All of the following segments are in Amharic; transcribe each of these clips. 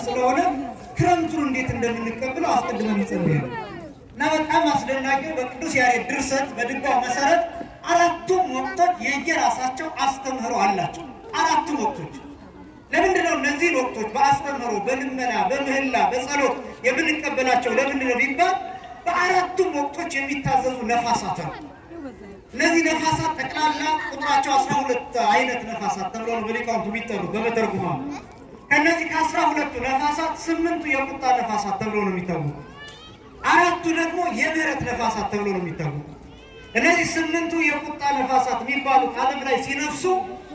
ስለሆነ ክረምቱን እንዴት እንደምንቀበለው አስቀድመን እንጸልያለን። እና በጣም አስደናቂው በቅዱስ ያሬድ ድርሰት በድጓው መሰረት አራቱም ወቅቶች የየራሳቸው አስተምህሮ አላቸው። አራቱም ወቅቶች ለምንድን ነው እነዚህን ወቅቶች በአስተምህሮ፣ በልመና፣ በምህላ፣ በጸሎት የምንቀበላቸው ለምንድን ነው ቢባል በአራቱም ወቅቶች የሚታዘዙ ነፋሳት አሉ። እነዚህ ነፋሳት ጠቅላላ ቁጥራቸው 12 አይነት ነፋሳት ተብሎ ነው በሊቃውንቱ የሚጠሩት በመተርጉማኑ። ከእነዚህ ከ12ቱ ነፋሳት 8ቱ የቁጣ ነፋሳት ተብሎ ነው የሚታወቁት። 4ቱ ደግሞ የምህረት ነፋሳት ተብሎ ነው የሚታወቁት። እነዚህ 8ቱ የቁጣ ነፋሳት የሚባሉት ዓለም ላይ ሲነፍሱ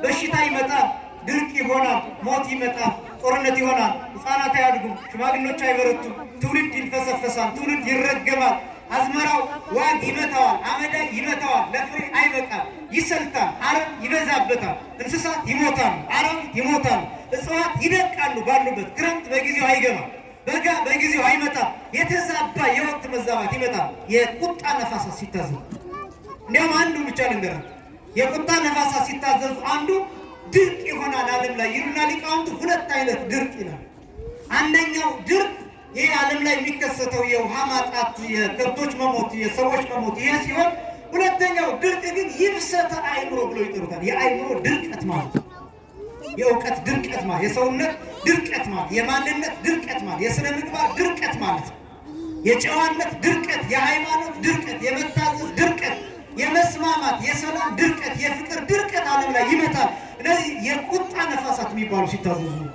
በሽታ ይመጣል፣ ድርቅ ይሆናል፣ ሞት ይመጣል፣ ጦርነት ይሆናል፣ ሕፃናት አያድጉም፣ ሽማግሌዎች አይበረቱም፣ ትውልድ ይልፈሰፈሳል፣ ትውልድ ይረገማል፣ አዝመራው ዋግ ይመታዋል፣ አመዳይ ይመታዋል፣ ለፍሬ አይበቃም፣ ይሰልታል፣ አረም ይበዛበታል፣ እንስሳት ይሞታሉ፣ አራዊት ይሞታሉ፣ እጽዋት ይደቃሉ ባሉበት። ክረምት በጊዜው አይገባም፣ በጋ በጊዜው አይመጣም። የተዛባ የወቅት መዛባት ይመጣል የቁጣ ነፋሳት ሲታዘዙ። እንዲያውም አንዱ ብቻ ልንገራችሁ፣ የቁጣ ነፋሳት ሲታዘዙ አንዱ ድርቅ ይሆናል ዓለም ላይ ይሉና ሊቃውንቱ ሁለት አይነት ድርቅ ይላል። አንደኛው ድርቅ ይህ ዓለም ላይ የሚከሰተው የውሃ ማጣት፣ የከብቶች መሞት፣ የሰዎች መሞት ይሄ ሲሆን፣ ሁለተኛው ድርቅ ግን ይብሰተ አእምሮ ብሎ ይጠሩታል። የአእምሮ ድርቀት ማለት ነው። የእውቀት ድርቀት ማለት፣ የሰውነት ድርቀት ማለት፣ የማንነት ድርቀት ማለት፣ የስነ ምግባር ድርቀት ማለት ነው። የጨዋነት ድርቀት፣ የሃይማኖት ድርቀት፣ የመታዘዝ ድርቀት፣ የመስማማት፣ የሰላም ድርቀት፣ የፍቅር ድርቀት ዓለም ላይ ይመጣል። እነዚህ የቁጣ ነፋሳት የሚባሉ ሲታዘዙ ነው።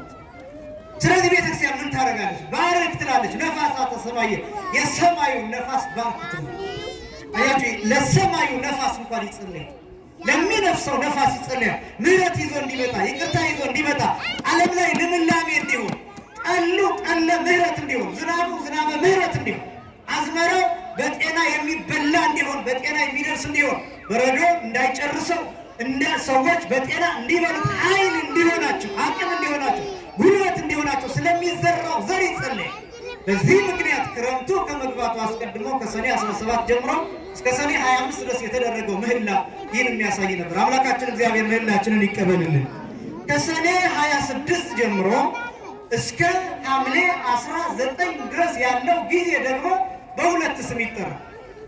ስለዚህ ቤተክርስቲያን ምን ታደርጋለች? ባርክ ትላለች። ነፋሳተ ሰማይ፣ የሰማዩን ነፋስ ባርክ ትላለች። አያችሁ፣ ለሰማዩ ነፋስ እንኳን ይጸልያል። ለሚነፍሰው ነፋስ ይጸልያል። ምሕረት ይዞ እንዲመጣ፣ ይቅርታ ይዞ እንዲመጣ፣ ዓለም ላይ ልምላሜ እንዲሆን፣ ጠሉ ጠለ ምሕረት እንዲሆን፣ ዝናቡ ዝናበ ምሕረት እንዲሆን፣ አዝመራው በጤና የሚበላ እንዲሆን፣ በጤና የሚደርስ እንዲሆን፣ በረዶ እንዳይጨርሰው፣ እንደ ሰዎች በጤና እንዲበሉት ኃይል እንዲሆናቸው፣ አቅም እንዲሆናቸው፣ ጉልበት እንዲሆናቸው ስለሚዘራው ዘር ይጸለያል። በዚህ ምክንያት ክረምቱ ከመግባቱ አስቀድሞ ከሰኔ 17 ጀምሮ እስከ ሰኔ 25 ድረስ የተደረገው ምህላ ይህን የሚያሳይ ነበር። አምላካችን እግዚአብሔር ምህላችንን ይቀበልልን። ከሰኔ 26 ጀምሮ እስከ ሐምሌ 19 ድረስ ያለው ጊዜ ደግሞ በሁለት ስም ይጠራል።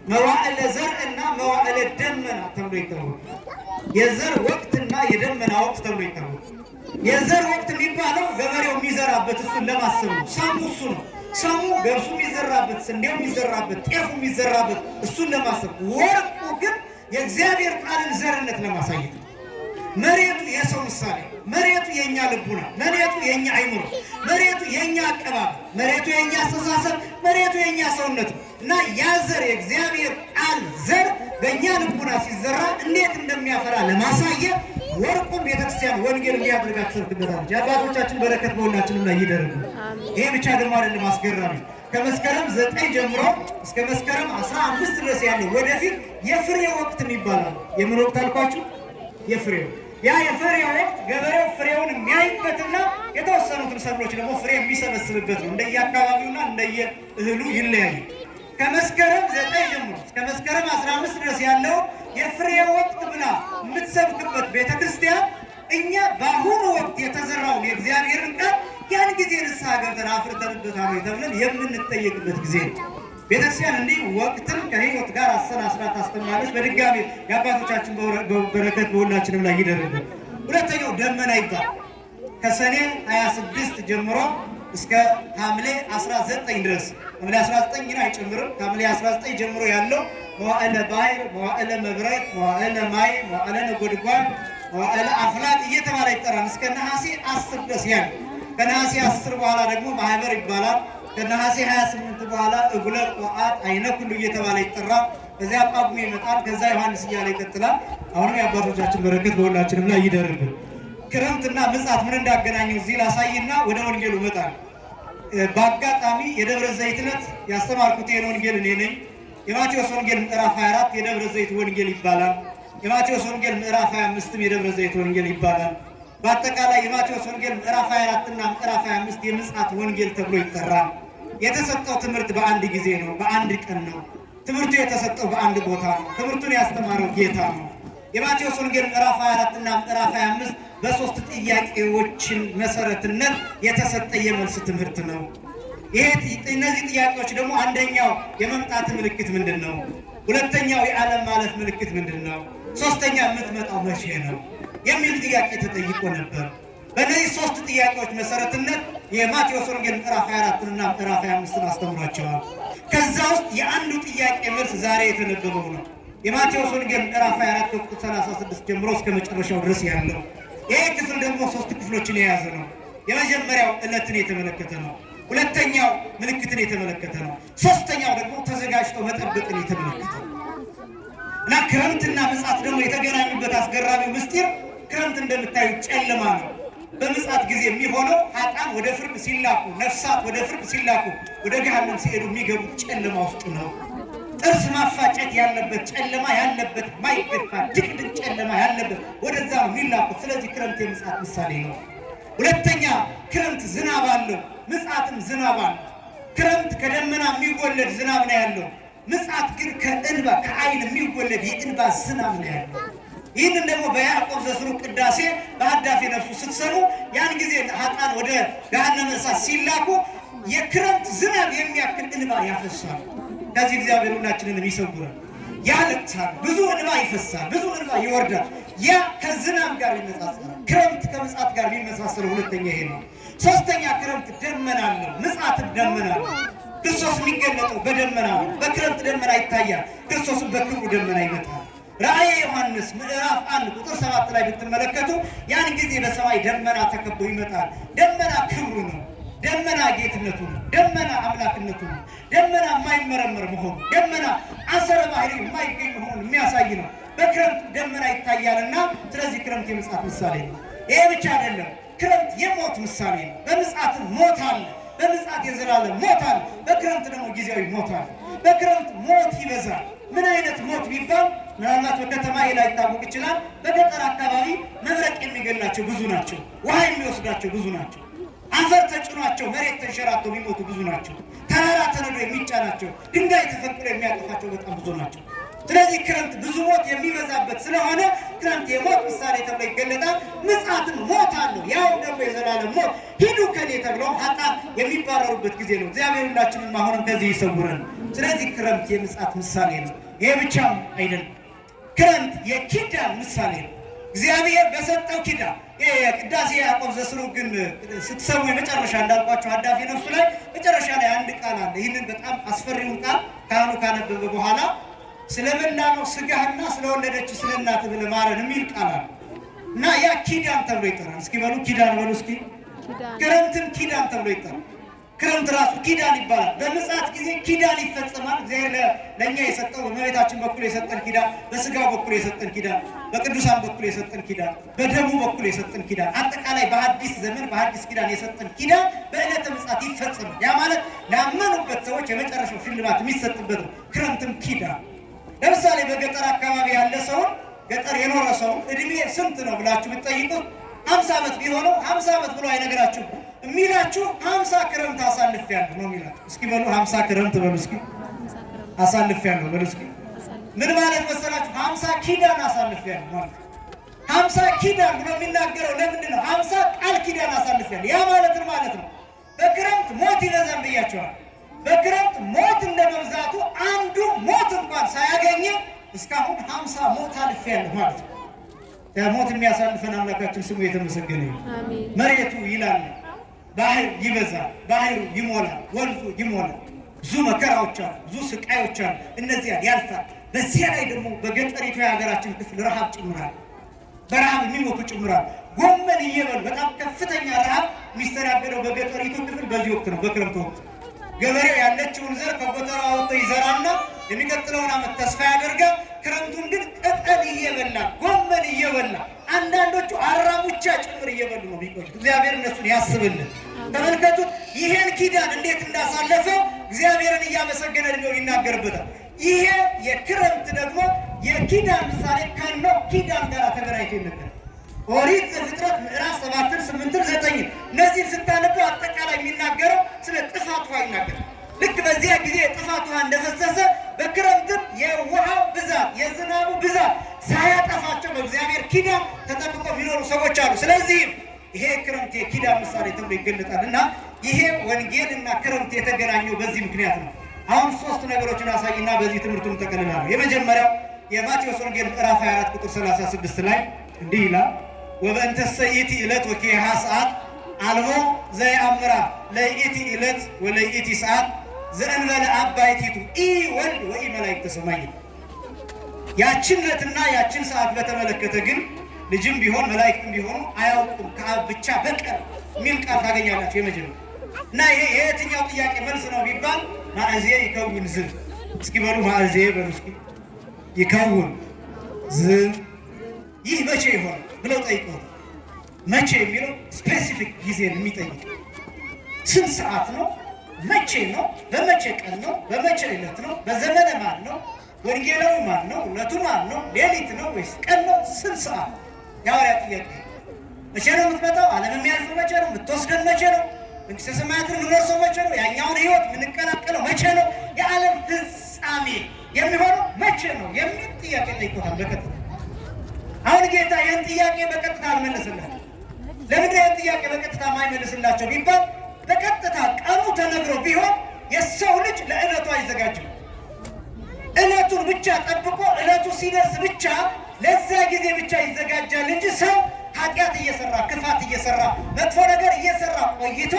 መዋዕለ ዘር እና መዋዕለ ደመና ተብሎ ይታወቃል። የዘር ወቅትና የደመና ወቅት ተብሎ ይታወቃል። የዘር ወቅት የሚባለው ገበሬው የሚዘራበት እሱን ለማሰብ ነው። ሰሙ እሱ ነው። ሰሙ ገብሱ የሚዘራበት፣ ስንዴው የሚዘራበት፣ ጤፉ የሚዘራበት እሱን ለማሰብ። ወርቁ ግን የእግዚአብሔር ቃልን ዘርነት ለማሳየት ነው። መሬቱ የሰው ምሳሌ፣ መሬቱ የኛ ልቡና፣ መሬቱ የኛ አይምሮ፣ መሬቱ የኛ አቀባበል፣ መሬቱ የኛ አስተሳሰብ፣ መሬቱ የኛ ሰውነት ነው። እና ያ ዘር የእግዚአብሔር ቃል ዘር በእኛ ልቡና ሲዘራ እንዴት እንደሚያፈራ ለማሳየት ወርቁን ቤተክርስቲያን ወንጌል እንዲያደርጋ ትሰብክበታለች። የአባቶቻችን በረከት በሁላችንም ላይ ይደርግ። ይሄ ብቻ ደግሞ አይደለም አስገራሚ። ከመስከረም 9 ጀምሮ እስከ መስከረም 15 ድረስ ያለው ወደፊት የፍሬ ወቅት ይባላል። የምን ወቅት አልኳችሁ? የፍሬ ወቅት። ያ የፍሬ ወቅት ገበሬው ፍሬውን የሚያይበትና የተወሰኑትን ሰብሎች ደግሞ ፍሬ የሚሰበስብበት ነው። እንደየአካባቢውና እንደየእህሉ ይለያያል። ከመስከረም 9 ጀምሮ እስከ መስከረም 15 ድረስ ያለው የፍሬ ወቅት ብላ የምትሰብክበት ቤተክርስቲያን እኛ በአሁኑ ወቅት የተዘራውን የእግዚአብሔርን ቃል ያን ጊዜ ንስሐ ገብተን አፍርተንበታል ወይ ተብለን የምንጠየቅበት ጊዜ ነው። ቤተክርስቲያን እንዲህ ወቅትን ከሕይወት ጋር አሰናስላ ታስተምራለች። በድጋሚ የአባቶቻችን በረከት በሁላችንም ላይ ይደርብን። ሁለተኛው ደመና ይባላል። ከሰኔ 26 ጀምሮ እስከ ሐምሌ 19 ድረስ፣ ሐምሌ 19 ግን አይጨምርም። ከሐምሌ 19 ጀምሮ ያለው መዋዕለ ባሕር፣ መዋዕለ መብረቅ፣ መዋዕለ ማይ፣ መዋዕለ ነጎድጓድ፣ መዋዕለ አፍላግ እየተባለ ይጠራል። እስከ ነሐሴ 10 ድረስ ያለው። ከነሐሴ 10 በኋላ ደግሞ ማህበር ይባላል። ከነሐሴ 28 በኋላ እጉለ ቆዓት አይነ ኩሉ እየተባለ ይጠራል። ከዚያ ጳጉሜ ይመጣል። ከዛ ዮሐንስ እያለ ይቀጥላል። አሁንም የአባቶቻችን በረከት በሁላችንም ላይ ይደርብን። ክረምትና ምጽአት ምን እንዳገናኘው እዚህ ላሳይና ወደ ወንጌሉ እመጣለሁ። በአጋጣሚ የደብረ ዘይት ዕለት ያስተማርኩት ይሄን ወንጌል እኔ ነኝ። የማቴዎስ ወንጌል ምዕራፍ 24 የደብረ ዘይት ወንጌል ይባላል። የማቴዎስ ወንጌል ምዕራፍ 25ም የደብረ ዘይት ወንጌል ይባላል። በአጠቃላይ የማቴዎስ ወንጌል ምዕራፍ 24 እና ምዕራፍ 25 የምጽአት ወንጌል ተብሎ ይጠራል። የተሰጠው ትምህርት በአንድ ጊዜ ነው፣ በአንድ ቀን ነው። ትምህርቱ የተሰጠው በአንድ ቦታ ነው። ትምህርቱን ያስተማረው ጌታ ነው። የማቴዎስ ወንጌል ምዕራፍ 24 እና ምዕራፍ 25 በሶስት ጥያቄዎችን መሰረትነት የተሰጠ የመልስ ትምህርት ነው። ይሄ እነዚህ ጥያቄዎች ደግሞ አንደኛው የመምጣት ምልክት ምንድን ነው? ሁለተኛው የዓለም ማለፍ ምልክት ምንድን ነው? ሶስተኛ የምትመጣው መቼ ነው የሚል ጥያቄ ተጠይቆ ነበር። በእነዚህ ሶስት ጥያቄዎች መሰረትነት የማቴዎስ ወንጌል ምዕራፍ 24 እና ምዕራፍ 25ን አስተምሯቸዋል። ከዛ ውስጥ የአንዱ ጥያቄ መልስ ዛሬ የተነበበው ነው። የማቴዎስ ወንጌል ምዕራፍ 24 ቁጥር 36 ጀምሮ እስከ መጨረሻው ድረስ ያለው ይሄ ክፍል ደግሞ ሶስት ክፍሎችን የያዘ ነው። የመጀመሪያው ዕለትን የተመለከተ ነው። ሁለተኛው ምልክትን የተመለከተ ነው። ሶስተኛው ደግሞ ተዘጋጅቶ መጠበቅን የተመለከተ ነው። እና ክረምትና ምጽአት ደግሞ የተገናኙበት አስገራሚው ምስጢር ክረምት እንደምታዩት ጨለማ ነው። በምጽአት ጊዜ የሚሆነው ኃጥአን ወደ ፍርድ ሲላኩ፣ ነፍሳት ወደ ፍርድ ሲላኩ፣ ወደ ገሃነም ሲሄዱ የሚገቡት ጨለማ ውስጥ ነው። ጥርስ ማፋጨት ያለበት ጨለማ ያለበት ማይገፋ ድቅድቅ ጨለማ ያለበት ወደዛ ነው የሚላኩት። ስለዚህ ክረምት የምጽአት ምሳሌ ነው። ሁለተኛ ክረምት ዝናብ አለው፣ ምጽአትም ዝናብ አለው። ክረምት ከደመና የሚወለድ ዝናብ ነው ያለው። ምጽአት ግን ከእንባ ከዓይን የሚወለድ የእንባ ዝናብ ነው ያለው። ይህንን ደግሞ በያዕቆብ ዘስሩግ ቅዳሴ በአዳፌ ነፍሱ ስትሰሙ ያን ጊዜ ኃጥአን ወደ ገሃነመ እሳት ሲላኩ የክረምት ዝናብ የሚያክል እንባ ያፈሳሉ። ከዚህ እግዚአብሔር ሁላችንንም ይሰውረን። ያለቅሳል፣ ብዙ እንባ ይፈሳል፣ ብዙ እንባ ይወርዳል። ያ ከዝናብ ጋር ይነጻጸራል። ክረምት ከምጽአት ጋር የሚመሳሰለው ሁለተኛ ይሄ ነው። ሶስተኛ ክረምት ደመና አለው፣ ምጽአትም ደመና አለው። ክርስቶስ የሚገለጠው በደመና ነው። በክረምት ደመና ይታያል፣ ክርስቶስም በክብሩ ደመና ይመጣል። ራእየ ዮሐንስ ምዕራፍ 1 ቁጥር 7 ላይ ብትመለከቱ ያን ጊዜ በሰማይ ደመና ተከቦ ይመጣል። ደመና ክብሩ ነው። ደመና ጌትነቱ ነው። ደመና አምላክነቱ ነው። ደመና የማይመረመር መሆኑ፣ ደመና አሰረ ባህሪ የማይገኝ መሆኑን የሚያሳይ ነው። በክረምት ደመና ይታያልና፣ ስለዚህ ክረምት የምጽአት ምሳሌ ነው። ይሄ ብቻ አይደለም። ክረምት የሞት ምሳሌ ነው። በምጽአት ሞት አለ። በምጽአት የዘላለም ሞት አለ። በክረምት ደግሞ ጊዜያዊ ሞት አለ። በክረምት ሞት ይበዛል። ምን አይነት ሞት ቢባል ምናልባት በከተማ ላይታወቅ ይችላል። በገጠር አካባቢ መብረቅ የሚገላቸው ብዙ ናቸው። ውሃ የሚወስዳቸው ብዙ ናቸው። አፈር ተጭኗቸው መሬት ተንሸራተው የሚሞቱ ብዙ ናቸው። ተራራ ተነዶ የሚጫናቸው፣ ድንጋይ ተፈንቅሎ የሚያጠፋቸው በጣም ብዙ ናቸው። ስለዚህ ክረምት ብዙ ሞት የሚበዛበት ስለሆነ ክረምት የሞት ምሳሌ ተብሎ ይገለጣል። ምጽአትም ሞት አለው፣ ያው ደግሞ የዘላለም ሞት ሂዱ ከኔ ተብለው ኃጥአን የሚባረሩበት ጊዜ ነው። እግዚአብሔር ሁላችንም አሁንም ከዚህ ይሰውረን። ስለዚህ ክረምት የምጽአት ምሳሌ ነው። ይሄ ብቻም አይደለም። ክረምት የኪዳን ምሳሌ ነው። እግዚአብሔር በሰጠው ኪዳን ቅዳሴ ያዕቆብ ዘስሩግ ግን ስትሰሙ የመጨረሻ እንዳልኳቸው አዳፊ ነፍሱ ላይ መጨረሻ ላይ አንድ ቃል አለ። ይህንን በጣም አስፈሪውን ቃል ካህኑ ካነበበ በኋላ ስለበላነው ስጋህና ስለወለደች ስለ እናትህ ብለህ ማረን የሚል ቃል አለ እና ያ ኪዳን ተብሎ ይጠራል። እስኪ በሉ ኪዳን በሉ እስኪ። ክረምትም ኪዳን ተብሎ ይጠራል። ክረምት ራሱ ኪዳን ይባላል። በምጽአት ጊዜ ኪዳን ይፈጸማል። እግዚአብሔር ለእኛ የሰጠው በእመቤታችን በኩል የሰጠን ኪዳን፣ በስጋው በኩል የሰጠን ኪዳን፣ በቅዱሳን በኩል የሰጠን ኪዳን፣ በደሙ በኩል የሰጠን ኪዳን፣ አጠቃላይ በአዲስ ዘመን በአዲስ ኪዳን የሰጠን ኪዳን በዕለተ ምጽአት ይፈጸማል። ያ ማለት ላመኑበት ሰዎች የመጨረሻው ሽልማት የሚሰጥበት ነው። ክረምትም ኪዳን። ለምሳሌ በገጠር አካባቢ ያለ ሰውን ገጠር የኖረ ሰውን እድሜ ስንት ነው ብላችሁ ብትጠይቁት 50 ዓመት ቢሆነው 50 ዓመት ብሎ አይነግራችሁም። የሚላችሁ 50 ክረምት አሳልፌያለሁ ነው የሚላችሁ። እስኪ በሉ 50 ክረምት በሉ እስኪ፣ አሳልፌያለሁ በሉ እስኪ። ምን ማለት መሰላችሁ? 50 ኪዳን አሳልፌያለሁ ማለት ነው። 50 ኪዳን ብሎ የሚናገረው ለምንድን ነው? 50 ቃል ኪዳን አሳልፌያለሁ። ያ ማለት ነው ማለት ነው በክረምት ሞት ይበዛል ብያቸዋል። በክረምት ሞት እንደመብዛቱ አንዱ ሞት እንኳን ሳያገኘ እስካሁን 50 ሞት አልፌያለሁ ማለት ነው። ሞት የሚያሳልፈን አምላካችን ስሙ የተመሰገነ ይሁን። መሬቱ ይላል፣ ባህር ይበዛል፣ ባህሩ ይሞላል፣ ወንዙ ይሞላል። ብዙ መከራዎች አሉ፣ ብዙ ስቃዮች አሉ። እነዚያን ያልፋል። በዚያ ላይ ደግሞ በገጠሪቱ የሀገራችን ክፍል ረሃብ ጭምራል። በረሃብ የሚሞቱ ጭምራል። ጎመን እየበሉ በጣም ከፍተኛ ረሃብ የሚስተናገደው በገጠሪቱ ክፍል በዚህ ወቅት ነው፣ በክረምት ወቅት። ገበሬው ያለችውን ዘር ከጎተራው አውጥቶ ይዘራና የሚቀጥለውን ዓመት ተስፋ ያደርጋል። ክረምቱን ግን ቅጠል እየበላ ጎመን እየበላ አንዳንዶቹ አራሙቻ ጭምር እየበሉ ነው የሚቆዩት። እግዚአብሔር እነሱን ያስብልን። ተመልከቱት፣ ይሄን ኪዳን እንዴት እንዳሳለፈው እግዚአብሔርን እያመሰገነ እድሜው ይናገርበታል። ይሄ የክረምት ደግሞ የኪዳን ምሳሌ ከኖህ ኪዳን ጋር ተገናኝቶ ይነገራል። ኦሪት ዘፍጥረት ምዕራፍ 7፣ 8፣ 9 እነዚህን ስታነቡ አጠቃላይ የሚናገረው ስለ ጥፋት ውሃ ይናገራል። ልክ በዚያ ጊዜ የጥፋት ውሃ እንደፈሰሰ በክረምትም የውሃው ብዛት የዝናቡ ብዛት ሳያጠፋቸው ተብሎ ይገለጣል። እና ይሄ ወንጌልና ክረምት የተገናኘው በዚህ ምክንያት ነው። አሁን ሶስት ነገሮችን አሳይና በዚህ ትምህርቱን ጠቀልላለሁ። የመጀመሪያው የማቴዎስ ወንጌል ምዕራፍ 24 ቁጥር 36 ላይ እንዲህ ይላል፣ ወበእንተሰ ይእቲ ዕለት ወኪያሃ ሰዓት አልቦ ዘየአምራ ለይእቲ ዕለት ወለይእቲ ሰዓት ዘእንበለ አብ ባሕቲቱ ኢ ወልድ ወኢ መላእክተ ሰማይ። ያችን ዕለትና ያችን ሰዓት በተመለከተ ግን ልጅም ቢሆን መላእክትም ቢሆኑ አያውቁም ከአብ ብቻ በቀር የሚል ቃል ታገኛላችሁ። የመጀመሪያው እና ይሄ የየትኛው ጥያቄ መልስ ነው ቢባል ማእዜ ይከውን ዝ፣ እስኪ በሉ ማእዜ በሉ እስኪ፣ ይከውን ዝ፣ ይህ መቼ ይሆናል ብለው ጠይቀው፣ መቼ የሚለው specific ጊዜን የሚጠይቅ፣ ስንት ሰዓት ነው? መቼ ነው? በመቼ ቀን ነው? በመቼ ዕለት ነው? በዘመነ ማን ነው? ወንጌላዊ ማን ነው? ዕለቱ ማን ነው? ሌሊት ነው ወይስ ቀን ነው? ስንት ሰዓት? የሐዋርያት ጥያቄ። መቼ ነው የምትመጣው? ዓለም የሚያልፈው መቼ ነው? የምትወስደን መቼ ነው? መንግሥተ ሰማያትን የምንወርሰው መቼ ነው? ያኛውን ሕይወት የምንቀላቀለው መቼ ነው? የዓለም ፍጻሜ የሚሆነው መቼ ነው የሚል ጥያቄ ጠይቆታል በቀጥታ። አሁን ጌታ ይህን ጥያቄ በቀጥታ አልመለስላቸው። ለምንድን ይህን ጥያቄ በቀጥታ የማይመልስላቸው ቢባል በቀጥታ ቀኑ ተነግሮ ቢሆን የሰው ልጅ ለዕለቱ አይዘጋጅም። ዕለቱን ብቻ ጠብቆ ዕለቱ ሲደርስ ብቻ ለዛ ጊዜ ብቻ ይዘጋጃል እንጂ ሰው ኃጢአት እየሰራ፣ ክፋት እየሰራ፣ መጥፎ ነገር እየሰራ ቆይቶ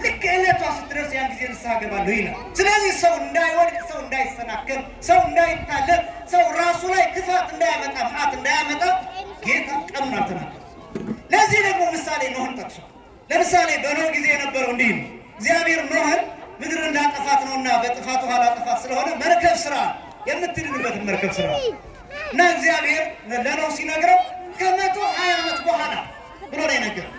ልክ ዕለቷ ስትደርስ ያን ጊዜ ንስሐ ገባለሁ ይላል። ስለዚህ ሰው እንዳይወድቅ፣ ሰው እንዳይሰናከል፣ ሰው እንዳይታለል፣ ሰው ራሱ ላይ ክፋት እንዳያመጣ፣ መዓት እንዳያመጣ ጌታ ቀኑን አልተናገረም። ለዚህ ደግሞ ምሳሌ ኖህን ጠቅሷል። ለምሳሌ በኖህ ጊዜ የነበረው እንዲህ ነው። እግዚአብሔር ኖህን ምድር እንዳጠፋት ነውና በጥፋት ውሃ ላጠፋት ስለሆነ መርከብ ስራ፣ የምትድንበትን መርከብ ስራ። እና እግዚአብሔር ለኖህ ሲነግረው ከ120 ዓመት በኋላ ብሎ ነው የነገረው።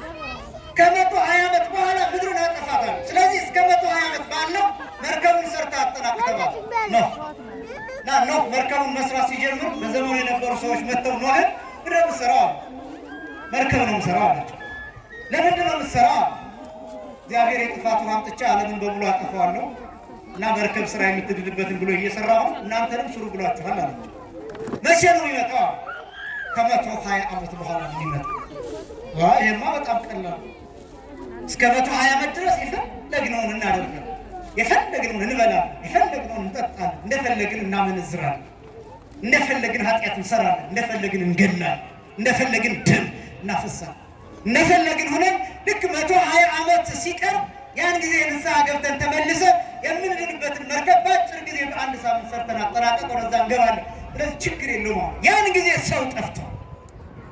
ከ120 ዓመት በኋላ ምድርን አጠፋታለሁ። ስለዚህ እስከ 120 ዓመት ባለው መርከቡን ሰርታ አጠናቅ ተባለ ኖህ። እና ኖህ መርከቡን መስራት ሲጀምር በዘመኑ የነበሩ ሰዎች መጥተው ኖህን ምንድን ነው የምትሰራው አሉ። መርከብ ነው የምሰራው አላቸው። ለምንድን ነው የምትሰራው? እግዚአብሔር የጥፋት ውሃ አምጥቼ ዓለምን በሙሉ አጠፋዋለሁ እና መርከብ ስራ የምትድንበትን ብሎ እየሰራሁ እናንተንም ስሩ ብሏችኋል አላቸው። መቼ ነው የሚመጣው? ከ120 ዓመት በኋላ ነው የሚመጣው። ይሄማ በጣም ቀላል፣ እስከ 120 ዓመት ድረስ የፈለግነውን እናደርጋለን፣ የፈለግነውን እንበላለን፣ የፈለግነውን እንጠጣለን፣ እንደፈለግን እናመነዝራለን፣ እንደፈለግን ኃጢአት እንሰራለን፣ እንደፈለግን እንገላለን፣ እንደፈለግን ደም እናፈሳለን። እንደፈለግን ሆነን ልክ 120 ዓመት ሲቀር ያን ጊዜ ንስሐ ገብተን ተመልሰን የምንድንበትን መርከብ በአጭር ጊዜ በአንድ ሳምንት ሰርተን አጠናቀቅ ወደዛ እንገባለን። ስለዚህ ችግር የለውም። አሁን ያን ጊዜ ሰው ጠፍቷል።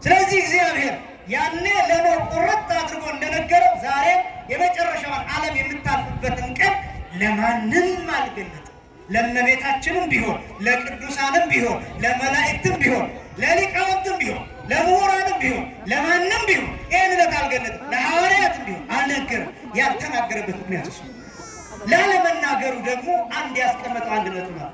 ስለዚህ እግዚአብሔር ያኔ ለኖህ ቁርጥ አድርጎ እንደነገረው ዛሬ የመጨረሻዋን ዓለም የምታልፍበትን ቀን ለማንም አልገለጠም። ለእመቤታችንም ቢሆን፣ ለቅዱሳንም ቢሆን፣ ለመላእክትም ቢሆን፣ ለሊቃውንትም ቢሆን፣ ለምሁራንም ቢሆን፣ ለማንም ቢሆን ይህን ዕለት አልገለጠም። ለሐዋርያትም ቢሆን አልነገረም። ያልተናገረበት ምክንያት እሱ ላለመናገሩ ደግሞ አንድ ያስቀመጠው አንድ ነጥብ ነው።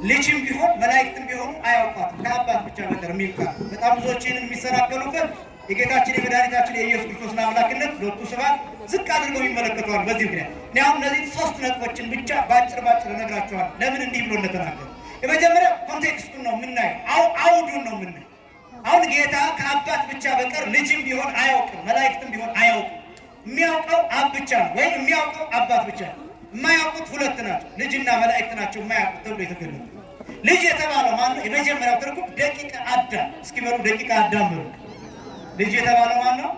ልጅም ቢሆን መላእክትም ቢሆኑ አያውቋትም ከአባት ብቻ በቀር የሚል ቃል። በጣም ብዙዎች ይህንን የሚሰናከሉበት የጌታችን የመድኃኒታችን የኢየሱስ ክርስቶስን አምላክነት ሎቱ ስብሐት ዝቅ አድርገው ይመለከተዋል። በዚህ ምክንያት እኔ አሁን እነዚህ ሶስት ነጥቦችን ብቻ በአጭር ባጭር እነግራቸዋለሁ፣ ለምን እንዲህ ብሎ እንደተናገረ። የመጀመሪያ context ኡን ነው የምናየው፣ አውዱን ነው የምናየው። አሁን ጌታ ከአባት ብቻ በቀር ልጅም ቢሆን አያውቅም፣ መላእክትም ቢሆን አያውቅም። የሚያውቀው አብ ብቻ ነው፣ ወይም የሚያውቀው አባት ብቻ ነው። የማያውቁት ሁለት ናቸው፣ ልጅና መላእክት ናቸው የማያውቁት ተብሎ የተገለጠ። ልጅ የተባለው ማን ነው? የመጀመሪያው ትርጉም ደቂቀ አዳም። እስኪ በሉ ደቂቀ አዳም በሉ። ልጅ የተባለው ማን ነው?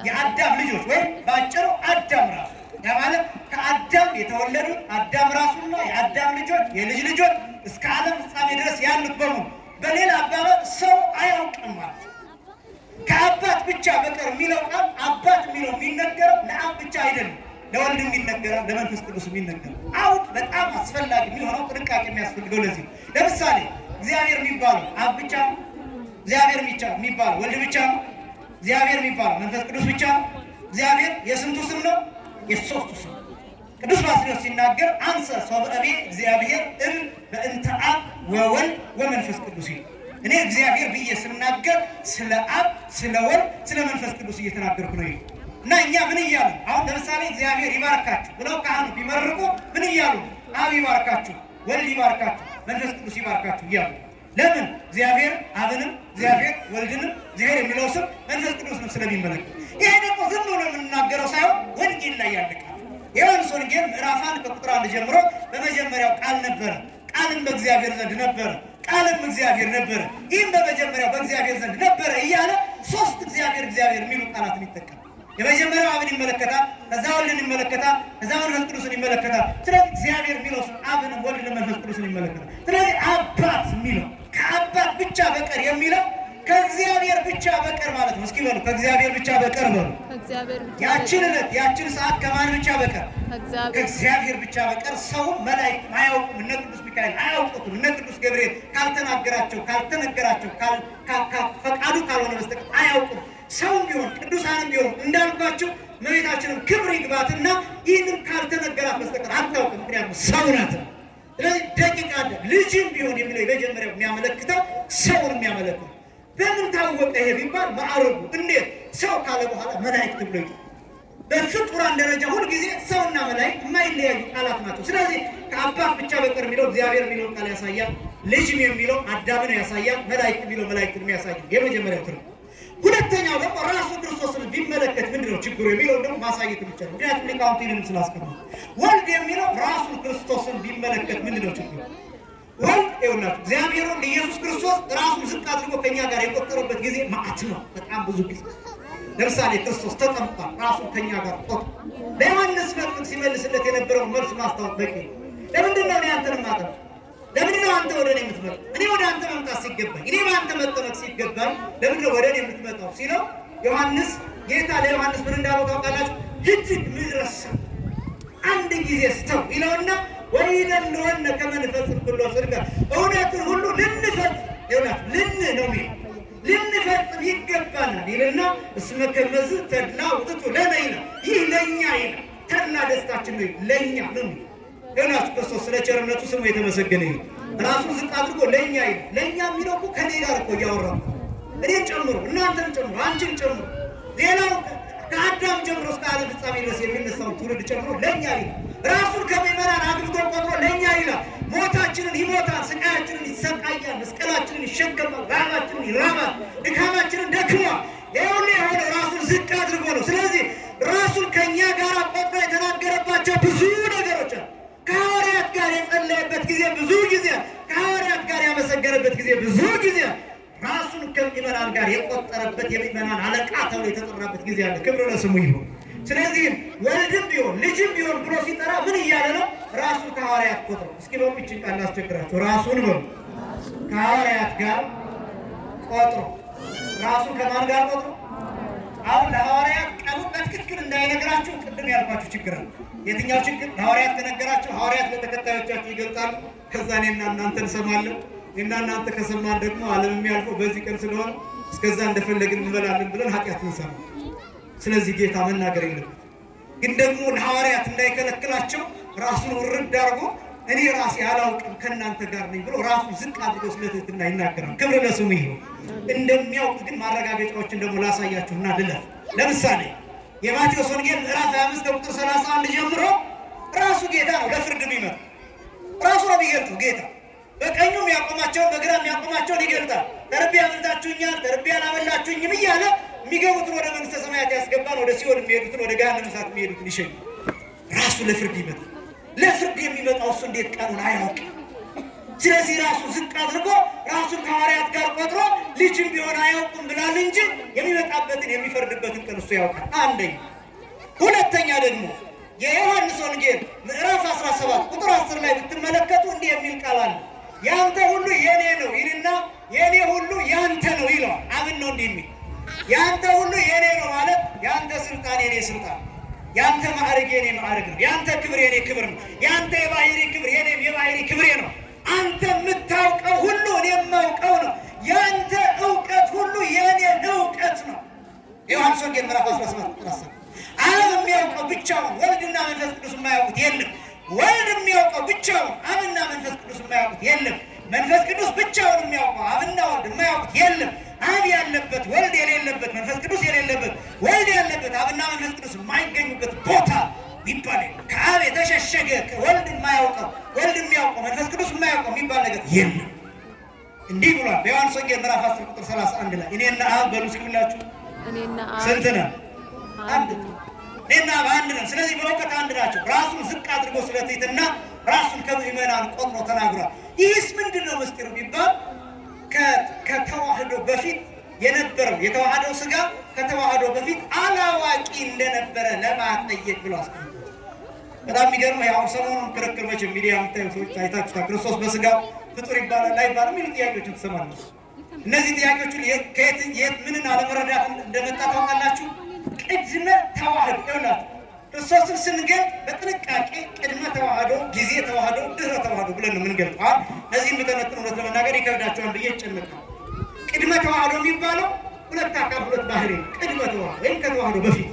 የአዳም ልጆች ወይም በአጭሩ አዳም ራሱ። ያ ማለት ከአዳም የተወለዱት አዳም ራሱና የአዳም ልጆች፣ የልጅ ልጆች እስከ ዓለም ፍጻሜ ድረስ ያሉት በሙሉ። በሌላ አባባል ሰው አያውቅም ማለት ነው። ከአባት ብቻ በቀር የሚለው ቃል አባት የሚለው የሚነገረው ለአብ ብቻ አይደለም፣ ለወልድ የሚነገረው፣ ለመንፈስ ቅዱስ የሚነገረው። አውድ በጣም አስፈላጊ የሚሆነው ጥንቃቄ የሚያስፈልገው ለዚህ ነው። ለምሳሌ እግዚአብሔር የሚባለው አብ ብቻ ነው። እግዚአብሔር የሚባለው ወልድ ብቻ ነው። እግዚአብሔር የሚባለው መንፈስ ቅዱስ ብቻ ነው። እግዚአብሔር የስንቱ ስም ነው? የሶስቱ ስም። ቅዱስ ባስልዮስ ሲናገር አንሰ ሶበ እቤ እግዚአብሔር እም በእንተ አብ ወወልድ ወመንፈስ ቅዱስ ይላል። እኔ እግዚአብሔር ብዬ ስናገር ስለ አብ፣ ስለ ወልድ፣ ስለ መንፈስ ቅዱስ እየተናገርኩ ነው ይላል። እና እኛ ምን እያሉ፣ አሁን ለምሳሌ እግዚአብሔር ይባርካችሁ ብለው ካህኑ ቢመርቁ ምን እያሉ? አብ ይባርካችሁ፣ ወልድ ይባርካችሁ፣ መንፈስ ቅዱስ ይባርካችሁ እያሉ። ለምን? እግዚአብሔር አብንም፣ እግዚአብሔር ወልድንም፣ እግዚአብሔር የሚለው ስም መንፈስ ቅዱስንም ስለሚመለከት። ይሄ ደግሞ ዝም ብሎ የምንናገረው ሳይሆን ወንጌል ላይ ያለ ቃል። የዮሐንስ ወንጌል ምዕራፍ 1 ከቁጥር 1 ጀምሮ በመጀመሪያው ቃል ነበረ፣ ቃልም በእግዚአብሔር ዘንድ ነበረ፣ ቃልም እግዚአብሔር ነበረ፣ ይህም በመጀመሪያው በእግዚአብሔር ዘንድ ነበረ እያለ ሶስት እግዚአብሔር እግዚአብሔር የሚሉ ቃላትን ይጠቀማል። የመጀመሪያው አብን ይመለከታል፣ ከዛ ወልድን ይመለከታል፣ ከዛ መንፈስ ቅዱስን ይመለከታል። ስለዚህ እግዚአብሔር የሚለው ስም አብንም ወልድንም መንፈስ ቅዱስን ይመለከታል። ስለዚህ አባት የሚለው ከአባት ብቻ በቀር የሚለው ከእግዚአብሔር ብቻ በቀር ማለት ነው። እስኪ በሉ ከእግዚአብሔር ብቻ በቀር በሉ። ከእግዚአብሔር ብቻ ያችን ዕለት ያችን ሰዓት ከማን ብቻ በቀር? ከእግዚአብሔር ከእግዚአብሔር ብቻ በቀር ሰውም መላእክትም አያውቁም። እነ ቅዱስ ሚካኤል አያውቁትም። እነ ቅዱስ ገብርኤል ካልተናገራቸው ካልተነገራቸው ፈቃዱ ካልሆነ በስተቀር አያውቁም። ሰውም ቢሆን ቅዱሳንም ቢሆን እንዳልኳቸው እመቤታችንም ክብር ይግባትና ይህንን ካልተነገራት በስተቀር አታውቅም። ምክንያቱም ሰው ናት። ስለዚህ ደቂቃ አለ ልጅም ቢሆን የሚለው የመጀመሪያው የሚያመለክተው ሰውን የሚያመለክተው በምን ታወቀ ይሄ ቢባል ማዕረጉ እንዴት ሰው ካለ በኋላ መላእክት ብሎ ይጠራል። በፍጡራን ደረጃ ሁልጊዜ ሰውና መላእክት የማይለያዩ ቃላት ናቸው። ስለዚህ ከአባት ብቻ በቀር የሚለው እግዚአብሔር የሚለውን ቃል ያሳያል። ልጅም የሚለው አዳምን ያሳያል። መላእክት የሚለው መላእክትን ያሳያል። የመጀመሪያው ትርጉም። ሁለተኛው ደግሞ ራሱ ክርስቶስን ቢመለከት ምንድነው ችግሩ የሚለውን ደግሞ ማሳየት ይቻላል። ምክንያቱም ሊቃውንት ይህንንም ስላስቀመጡ ወልድ የሚለው ራሱ ክርስቶስን ቢመለከት ምንድነው ችግሩ? ወልድ ይኸውላችሁ እግዚአብሔር ወልድ ኢየሱስ ክርስቶስ ራሱን ዝቅ አድርጎ ከኛ ጋር የቆጠረበት ጊዜ መዓት ነው። በጣም ብዙ ጊዜ። ለምሳሌ ክርስቶስ ተጠምቋል፣ ራሱን ከኛ ጋር ቆጥሮ። ለዮሐንስ መጥምቅ ሲመልስለት የነበረውን መልስ ማስታወቅ በቂ ነው። ለምንድን ነው እኔ አንተን የማጠምቀው? ለምንድን ነው አንተ ወደ እኔ የምትመጣው? እኔ ወደ አንተ መምጣት ሲገባኝ፣ እኔ በአንተ መጠመቅ ሲገባኝ ለምንድን ነው ወደ እኔ የምትመጣው ሲለው ዮሐንስ ጌታ ለዮሐንስ ምን እንዳለው ታውቃላችሁ? ሂድ ምድረሰ አንድ ጊዜ ስተው ይለውና ወይደልወነ ከመ ንፈጽም ኩሎ ጽድቀ፣ እውነትን ሁሉ ልንፈጽም ይኸውላችሁ ልን ነው የሚለው ልንፈጽም ይገባናል ይልና እስመ ከመዝ ተድላ ውእቱ ለነ ይላል። ይህ ለኛ ይላል፣ ተድላ ደስታችን ነው ለኛ ነው የሚለው። ይኸውላችሁ ክርስቶስ ስለ ቸርነቱ ስሙ የተመሰገነ ይሁን። ራሱን ዝቅ አድርጎ ለኛ ይላል። ለኛ የሚለው እኮ ከኔ ጋር እኮ እያወራ ነው። እኔን ጨምሮ እናንተን ጨምሮ አንቺን ጨምሮ ሌላው ከአዳም ጀምሮ እስከ ዓለም ፍጻሜ ድረስ የሚነሳውን ትውልድ ጨምሮ ለኛ ይላል። ራሱን ከምዕመናን አግብቶ ቆጥሮ ለኛ ይላል። ሞታችንን ይሞታል፣ ስቃያችንን ይሰቃያል፣ መስቀላችንን ይሸከማል፣ ራባችንን ይራባል፣ ድካማችንን ደክሟል። ይህ ሁሉ የሆነው ራሱን ዝቅ አድርጎ ነው። ስለዚህ ራሱን ከኛ ጋር ቆጥሮ የተናገረባቸው ብዙ ነገሮች አሉ። ከሐዋርያት ጋር የጸለየበት ጊዜ ብዙ ጊዜ፣ ከሐዋርያት ጋር ያመሰገነበት ጊዜ ብዙ ጊዜ፣ ራሱን ከምዕመናን ጋር የቆጠረበት የምዕመናን አለቃ ተብሎ የተጠራበት ጊዜ አለ። ክብር ለስሙ ይሁን። ስለዚህም ወልድም ቢሆን ልጅም ቢሆን ብሎ ሲጠራ ምን እያለ ነው? ራሱን ከሐዋርያት ቆጥሮ። እስኪ በሉ ይህችን ቃል ላስቸግራቸው። ራሱን በሉ ከሐዋርያት ጋር ቆጥሮ። ራሱን ከማን ጋር ቆጥሮ? አሁን ለሐዋርያት ቀኑ በትክክል እንዳይነግራችሁ ቅድም ያልኳችሁ ችግር አለ። የትኛው ችግር? ለሐዋርያት ከነገራቸው ሐዋርያት ለተከታዮቻቸው ይገልጣሉ። ከዛ እኔና እናንተ እንሰማለን። እኔና እናንተ ከሰማን ደግሞ ዓለም የሚያልፈው በዚህ ቀን ስለሆነ እስከዛ እንደፈለግን እንበላለን ብለን ኃጢአት እንሰማለን። ስለዚህ ጌታ መናገር የለበትም። ግን ደግሞ ለሐዋርያት እንዳይከለክላቸው ራሱን ውርድ አድርጎ እኔ ራሴ አላውቅም ከእናንተ ጋር ነኝ ብሎ ራሱን ዝቅ አድርጎ ስለ ትሕትና ይናገራል። ክብር ለስሙ ይሁን። እንደሚያውቅ ግን ማረጋገጫዎችን ደግሞ ላሳያችሁና ልለፍ። ለምሳሌ የማቴዎስ ወንጌል ምዕራፍ 25 ከቁጥር 31 ጀምሮ ራሱ ጌታ ነው ለፍርድ የሚመጣ ራሱ ነው የሚገልጠው። ጌታ በቀኙ የሚያቆማቸውን በግራ የሚያቆማቸውን ይገልጣል። ተርቤ አብልታችሁኛል፣ ተርቤ አላበላችሁኝም እያለ የሚገቡትን ወደ መንግስተ ሰማያት ያስገባል። ወደ ሲኦል የሚሄዱትን ወደ ገሃነመ እሳት የሚሄዱትን ይሸኛል። ራሱ ለፍርድ ይመጣል። ለፍርድ የሚመጣው እሱ እንዴት ቀኑን አያውቅም? ስለዚህ ራሱ ዝቅ አድርጎ ራሱን ከሐዋርያት ጋር ቆጥሮ ልጅም ቢሆን አያውቅም ብላል እንጂ የሚመጣበትን የሚፈርድበትን ቀን እሱ ያውቃል። አንደኛ። ሁለተኛ ደግሞ የዮሐንስ ወንጌል ምዕራፍ 17 ቁጥር 10 ላይ ብትመለከቱ እንዲህ የሚል ቃል አለ። ያንተ ሁሉ የኔ ነው ይልና የኔ ሁሉ ያንተ ነው ይለዋል። አብን ነው እንዲህ የሚል ያንተ ሁሉ የኔ ነው ማለት ያንተ ስልጣን የኔ ስልጣን፣ ያንተ ማዕረግ የኔ ማዕረግ ነው፣ ያንተ ክብር የኔ ክብር ነው፣ ያንተ የባህሪ ክብር የኔም የባህሪ ክብሬ ነው። አንተ የምታውቀው ሁሉ እኔ የማውቀው ነው። ያንተ እውቀት ሁሉ የኔ እውቀት ነው። ዮሐንስ ወንጌል ምዕራፍ 17 ቁጥር 10። አብ የሚያውቀው ብቻውን፣ ወልድና መንፈስ ቅዱስ የማያውቁት የለም። ወልድ የሚያውቀው ብቻውን፣ አብና መንፈስ ቅዱስ የማያውቁት የለም። መንፈስ ቅዱስ ብቻውን የሚያውቀው አብና ወልድ የማያውቁት የለም። አብ ያለበት ወልድ የሌለበት፣ መንፈስ ቅዱስ የሌለበት፣ ወልድ ያለበት አብና መንፈስ ቅዱስ የማይገኙበት ቦታ የሚባል የለም። ከአብ የተሸሸገ ወልድ የማያውቀው ወልድ የሚያውቀው መንፈስ ቅዱስ የማያውቀው የሚባል ነገር የለም። እንዲህ ብሏል በዮሐንስ ወንጌል ምዕራፍ 10 ቁጥር 31 ላይ እኔና አብ በሉ እስኪ ሁላችሁ እኔና አብ ስንት ነን? አንድ ነው። እኔና አብ አንድ ነን። ስለዚህ በእውቀት አንድ ናቸው። ራሱን ዝቅ አድርጎ ስለ ትሕትና ራሱን ከምዕመናን ቆጥሮ ተናግሯል። ይህስ ምንድን ነው ምስጢሩ ቢባል ከተዋህዶ በፊት የነበረው የተዋህደው ስጋ ከተዋህዶ በፊት አላዋቂ እንደነበረ ለማጠየቅ ብሎ አስቀምጧል። በጣም የሚገርመው ያው ሰሞኑን ክርክር መቼም ሚዲያ የምታዩ ሰዎች አይታችሁታል። ክርስቶስ በስጋው ፍጡር ይባላል አይባልም የሚሉ ጥያቄዎችን ትሰማላችሁ። እነዚህ ጥያቄዎችን ከየት የት ምንን አለመረዳት እንደመጣ ታውቃላችሁ? ቅድመ ተዋህዶ ይኸውላችሁ፣ ክርስቶስን ስንገልጥ በጥንቃቄ ቅድመ ተዋህዶ፣ ጊዜ ተዋህዶ፣ ድህረ ተዋህዶ ብለን ነው የምንገልጠው። አሁን እነዚህ የምተነትን እውነት ለመናገር ይከብዳቸዋል ብዬ እጨነቃለሁ። ቅድመ ተዋህዶ የሚባለው ሁለት አካል ሁለት ባህሪ ነው። ቅድመ ተዋህዶ ወይም ከተዋህዶ በፊት፣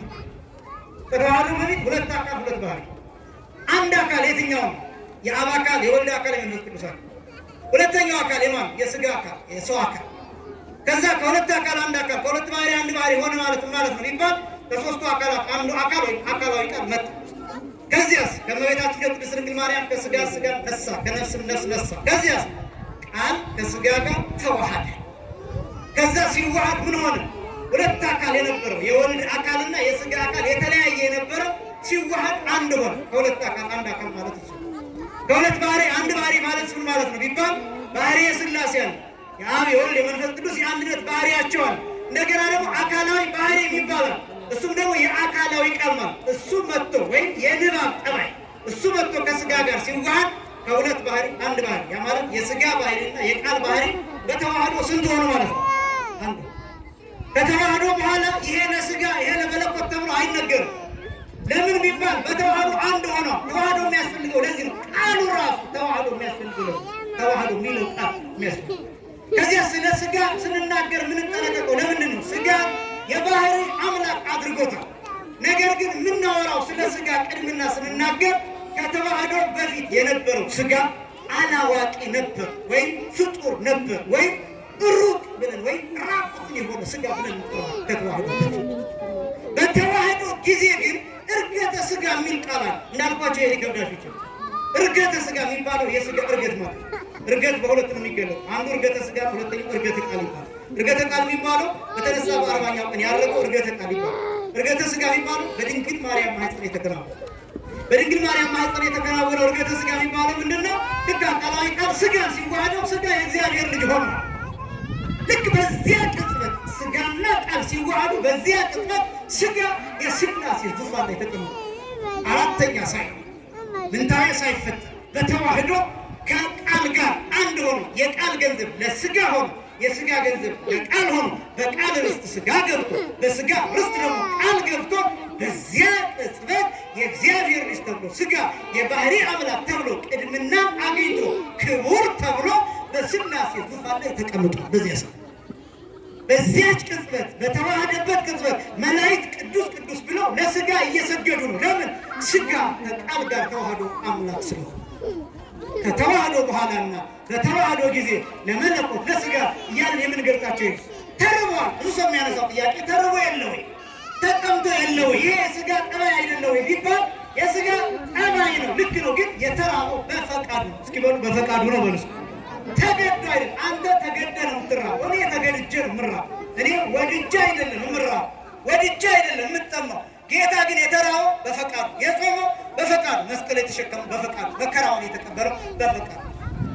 ከተዋህዶ በፊት ሁለት አካል ሁለት ባህሪ። አንድ አካል የትኛው ነው? የአብ አካል፣ የወልድ አካል፣ የመንፈስ ቅዱስ አካል። ሁለተኛው አካል የማን? የስጋ አካል፣ የሰው አካል። ከዛ ከሁለት አካል አንድ አካል፣ ከሁለት ባህሪ አንድ ባህሪ ሆነ ማለት ማለት ነው ቢባል ከሶስቱ አካላት አንዱ አካል ወይም አካላዊ ቃል መጣ። ከዚያስ ከእመቤታችን ከቅድስት ድንግል ማርያም ከስጋ ስጋ ነሳ፣ ከነፍስም ነፍስ ነሳ። ከዚያስ ቃል ከስጋ ጋር ተዋሃደ። ከዛ ሲዋሃድ ምን ሆነ? ሁለት አካል የነበረው የወልድ አካልና የስጋ አካል የተለያየ የነበረው ሲዋሃድ አንድ ሆነ። ከሁለት አካል አንድ አካል ማለት እሱ። ከሁለት ባህሪ አንድ ባህሪ ማለት ምን ማለት ነው ቢባል ባህሪ የሥላሴ አለ። የአብ የወልድ የመንፈስ ቅዱስ የአንድነት ባህሪያቸው አለ። እንደገና ደግሞ አካላዊ ባህሪ የሚባላል። እሱም ደግሞ የአካላዊ ቃል ማለት እሱ መጥቶ ወይም የንባብ ጠባይ እሱ መጥቶ ከስጋ ጋር ሲዋሃድ ከሁለት ባህሪ አንድ ባህሪ፣ ያ ማለት የስጋ ባህሪና የቃል ባህሪ በተዋህዶ ስንት ሆኑ ማለት ነው? አንዱ። ከተዋህዶ በኋላ ይሄ ለስጋ ይሄ ለመለኮት ተብሎ አይነገርም። ለምን ቢባል በተዋህዶ አንድ ሆኖ ተዋህዶ የሚያስፈልገው ለዚህ ነው። ቃሉ ራሱ ተዋህዶ የሚያስፈልገው ለዚህ ተዋህዶ የሚለው ቃል የሚያስፈልገው። ከዚያ ስለ ስጋ ስንናገር የምንጠነቀቀው ለምንድን ነው? ስጋ የባህሪ አምላክ አድርጎታል። ነገር ግን የምናወራው ስለ ስጋ ቅድምና ስንናገር ከተዋህዶ በፊት የነበረው ስጋ አላዋቂ ነበር ወይም ፍጡር ነበር ወይም ሩቅ ብለን ወይም ራቁትን የሆነ ስጋ ብለን እንጠራዋለን። ከተዋህዶ በፊት በተዋህዶ ጊዜ ግን እርገተ ስጋ የሚል ቃል አለ። እንዳልኳቸው ይሄ ሊከብዳችሁ ይችላል። እርገተ ስጋ የሚባለው የስጋ እርገት ማለት ነው። እርገት በሁለት ነው የሚገለጠው። አንዱ እርገተ ስጋ፣ ሁለተኛው እርገተ ቃል ይባላል። እርገተ ቃል የሚባለው በተነሳ በ40ኛው ቀን ያረገው እርገተ ቃል ይባላል። እርገተ ስጋ የሚባለው በድንግል ማርያም ማህፀን የተከናወነው፣ በድንግል ማርያም ማህፀን የተከናወነው እርገተ ስጋ የሚባለው ምንድን ነው? ልክ አካላዊ ቃል ስጋ ሲዋሃደው ስጋ የእግዚአብሔር ልጅ ሆነ። ልክ በዚያ ቅጽበት ስጋና ቃል ሲዋሃዱ በዚያ ቅጽበት ስጋ የሥላሴ ዙፋን ላይ ተቀመጠ። አራተኛ ሳይሆን ምንታዊ ሳይፈጠር በተዋህዶ ከቃል ጋር አንድ ሆኖ የቃል ገንዘብ ለስጋ ሆኖ የስጋ ገንዘብ ለቃል ሆኖ በቃል ርስት ስጋ ገብቶ በስጋ ርስት ደግሞ ቃል ገብቶ በዚያ ቅጽበት የእግዚአብሔር ልጅ ተብሎ ስጋ የባህሪ አምላክ ተብሎ ቅድምና አግኝቶ ክቡር ተብሎ በሥላሴ ዙፋን ላይ ተቀምጧል። በዚያ ሰው በዚያች ቅጽበት በተዋህደበት ቅጽበት መላእክት ቅዱስ ቅዱስ ብለው ለስጋ እየሰገዱ ነው። ለምን? ስጋ ከቃል ጋር ተዋህዶ አምላክ ስለሆነ። ከተዋህዶ በኋላና በተዋህዶ ጊዜ ለመለኮት ለስጋ እያልን የምንገልጣቸው ይሄ ተርቧል። ብዙ ሰው የሚያነሳው ጥያቄ ተርቦ የለ ወይ ተጠምቶ የለ ወይ ይሄ የስጋ ጠባይ አይደለ ወይ ቢባል የስጋ ጠባይ ነው፣ ልክ ነው። ግን የተራበው በፈቃዱ ነው። እስኪ በሉ በፈቃዱ ነው በሉ። ተገዶ አይደለም። አንተ ተገደ ነው የምትራበው። እኔ ተገድጄ ነው የምራበው። እኔ ወድጄ አይደለም የምራበው፣ ወድጄ አይደለም የምጠማው። ጌታ ግን የተራበው በፈቃዱ፣ የጾመው በፈቃዱ፣ መስቀል የተሸከመው በፈቃዱ፣ መከራውን የተቀበለው በፈቃዱ።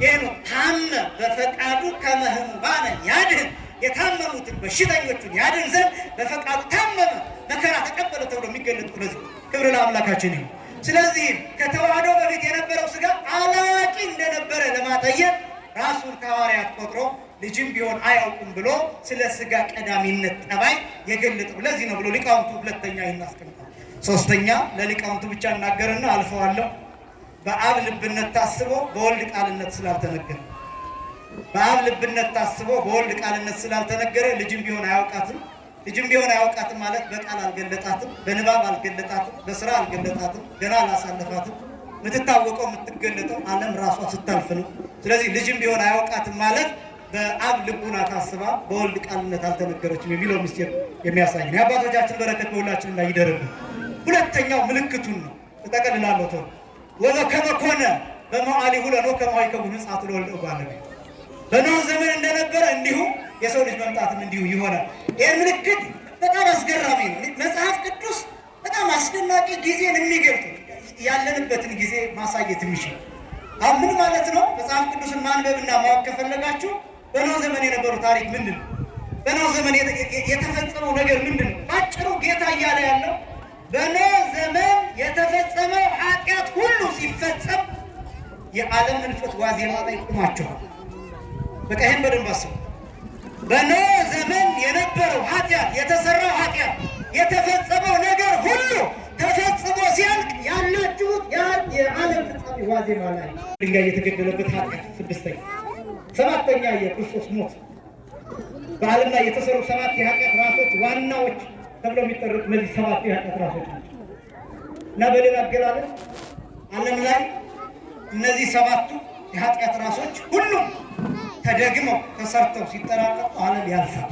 ይህ ነው ታመ በፈቃዱ ከመ ሕሙማነ ያድህን፣ የታመሙትን በሽተኞቹን ያድን ዘንድ በፈቃዱ ታመመ፣ መከራ ተቀበለ ተብሎ የሚገለጠው ለዚህ። ክብር ለአምላካችን ይሁን። ስለዚህም ከተዋህዶ በፊት የነበረው ስጋ አላዋቂ እንደነበረ ለማጠየቅ ራሱን ከሐዋርያት ቆጥሮ ልጅም ቢሆን አያውቁም ብሎ ስለ ስጋ ቀዳሚነት ጠባይ የገለጠው ለዚህ ነው ብሎ ሊቃውንቱ ሁለተኛ ይህን አስቀምጠዋል። ሶስተኛ ለሊቃውንቱ ብቻ እናገርና አልፈዋለሁ። በአብ ልብነት ታስቦ በወልድ ቃልነት ስላልተነገረ፣ በአብ ልብነት ታስቦ በወልድ ቃልነት ስላልተነገረ ልጅም ቢሆን አያውቃትም። ልጅም ቢሆን አያውቃትም ማለት በቃል አልገለጣትም፣ በንባብ አልገለጣትም፣ በስራ አልገለጣትም፣ ገና አላሳለፋትም። የምትታወቀው የምትገለጠው ዓለም ራሷ ስታልፍ ነው። ስለዚህ ልጅም ቢሆን አያውቃትም ማለት በአብ ልቡና ታስባ በወልድ ቃልነት አልተነገረችም የሚለው ምስጢር የሚያሳይ ነው። የአባቶቻችን በረከት በሁላችንም ላይ ይደርብን። ሁለተኛው ምልክቱን ነው። እጠቀልላለሁ ቶሎ። ወበከመ ኮነ በመዋዕሊሁ ለኖህ ከማሁ ይከውን ምጽአቱ ለወልደ እጓለ እመሕያው። በኖህ ዘመን እንደነበረ እንዲሁ የሰው ልጅ መምጣትም እንዲሁ ይሆናል። ይህ ምልክት በጣም አስገራሚ ነው። መጽሐፍ ቅዱስ በጣም አስደናቂ ጊዜን የሚገልጥ ያለንበትን ጊዜ ማሳየት የሚችል አሁን ምን ማለት ነው? መጽሐፍ ቅዱስን ማንበብና ማወቅ ከፈለጋችሁ በኖህ ዘመን የነበረው ታሪክ ምንድን ነው? በኖህ ዘመን የተፈጸመው ነገር ምንድን ነው? ባጭሩ ጌታ እያለ ያለው በኖህ ዘመን የተፈጸመው ኃጢአት ሁሉ ሲፈጸም የዓለም ህልፈት ዋዜማ ላይ ቆማችኋል። በቃ ይህን በደንብ አስቡ። በኖህ ዘመን የነበረው ኃጢአት፣ የተሰራው ኃጢአት፣ የተፈጸመው ነገር ሁሉ ተፈጽሞ ሲያልቅ ያላችሁት የዓለም ፍጻሜ ዋዜማ ላይ ድንጋይ የተገደለበት ኃጢአት ስድስተኛ። ሰባተኛ የክርስቶስ ሞት። በዓለም ላይ የተሰሩ ሰባት የኃጢአት ራሶች ዋናዎች ተብለው የሚጠሩት እነዚህ ሰባት የኃጢአት ራሶች ናቸው። እና በሌላ አገላለጽ ዓለም ላይ እነዚህ ሰባቱ የኃጢአት ራሶች ሁሉም ተደግመው ተሰርተው ሲጠናቀቁ ዓለም ያልፋል።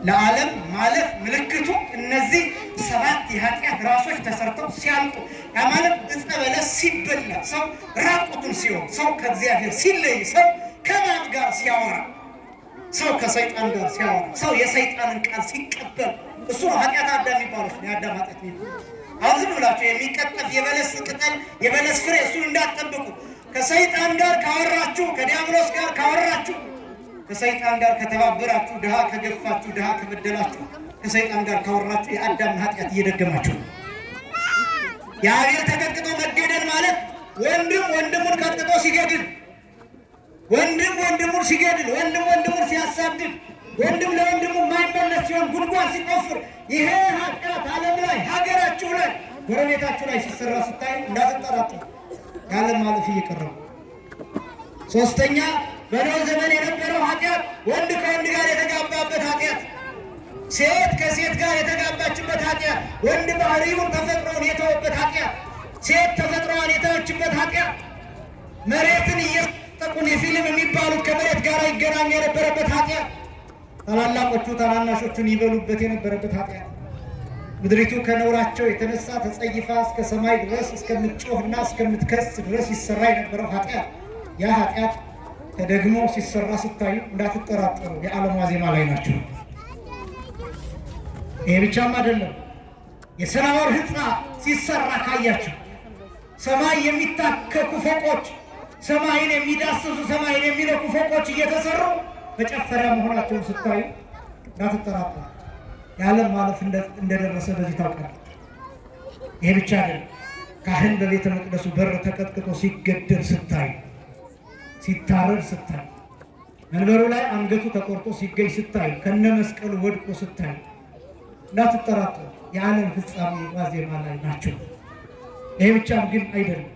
ለዓለም ማለፍ ምልክቱ እነዚህ ሰባት የኃጢአት ራሶች ተሰርተው ሲያልቁ፣ ያ ማለት ዕፀ በለስ ሲበላ፣ ሰው ራቁቱን ሲሆን፣ ሰው ከእግዚአብሔር ሲለይ፣ ሰው ከማን ጋር ሲያወራ፣ ሰው ከሰይጣን ጋር ሲያወራ፣ ሰው የሰይጣንን ቃል ሲቀበል፣ እሱ ነው ኃጢአት አዳም የሚባለው፣ የአዳም ኃጢአት የሚባለው። አሁን ዝም ብላችሁ የሚቀጠፍ የበለስ ቅጠል የበለስ ፍሬ እሱን እንዳትጠብቁ። ከሰይጣን ጋር ካወራችሁ፣ ከዲያብሎስ ጋር ካወራችሁ፣ ከሰይጣን ጋር ከተባበራችሁ፣ ድሃ ከገፋችሁ፣ ድሃ ከበደላችሁ፣ ከሰይጣን ጋር ካወራችሁ የአዳምን ኃጢአት እየደገማችሁ ነው። የአቤል ተቀጥቅጦ መገደል ማለት ወንድም ወንድሙን ቀጥቅጦ ሲገድል፣ ወንድም ወንድሙን ሲገድል፣ ወንድም ወንድሙን ሲያሳድድ፣ ወንድም ለወንድሙ የማይመለስ ሲሆን፣ ጉድጓድ ሲቆፍር፣ ይሄ ኃጢአት ዓለም ላይ፣ ሀገራችሁ ላይ፣ ጎረቤታችሁ ላይ ሲሰራ ስታይ እንዳትጠራጠሩ የዓለም ማለፍ እየቀረበ። ሶስተኛ በኖህ ዘመን የነበረው ኃጢአት ወንድ ከወንድ ጋር የተጋባበት ኃጢአት፣ ሴት ከሴት ጋር የተጋባችበት ኃጢአት፣ ወንድ ባህሪውን ተፈጥሮውን የተወበት ኃጢአት፣ ሴት ተፈጥሮዋን የተወችበት ኃጢአት፣ መሬትን እየጠቁ ኔፊልም የሚባሉት ከመሬት ጋር ይገናኙ የነበረበት ኃጢአት፣ ታላላቆቹ ታናናሾቹን ይበሉበት የነበረበት ኃጢአት፣ ምድሪቱ ከነውራቸው የተነሳ ተጸይፋ እስከ ሰማይ ድረስ እስከምትጮህና እስከምትከስ ድረስ ይሰራ የነበረው ኃጢአት፣ ያ ኃጢአት ተደግሞ ሲሰራ ስታዩ እንዳትጠራጠሩ የዓለም ዋዜማ ላይ ናቸው። ይሄ ብቻም አይደለም። የሰናዖር ሕንፃ ሲሰራ ካያችሁ፣ ሰማይ የሚታከኩ ፎቆች፣ ሰማይን የሚዳስሱ፣ ሰማይን የሚነኩ ፎቆች እየተሰሩ መጨፈሪያ መሆናቸውን ስታዩ እንዳትጠራጠሩ የዓለም ማለፍ እንደደረሰ በዚህ ታውቃላችሁ። ይሄ ብቻ አይደለም። ካህን በቤተ መቅደሱ በር ተቀጥቅጦ ሲገደል ስታዩ፣ ሲታረድ ስታዩ፣ መንበሩ ላይ አንገቱ ተቆርጦ ሲገኝ ስታዩ፣ ከነ መስቀሉ ወድቆ ስታዩ እንዳትጠራጠሩ የዓለም ፍጻሜ ዋዜማ ላይ ናቸው። ይሄ ብቻም ግን አይደለም።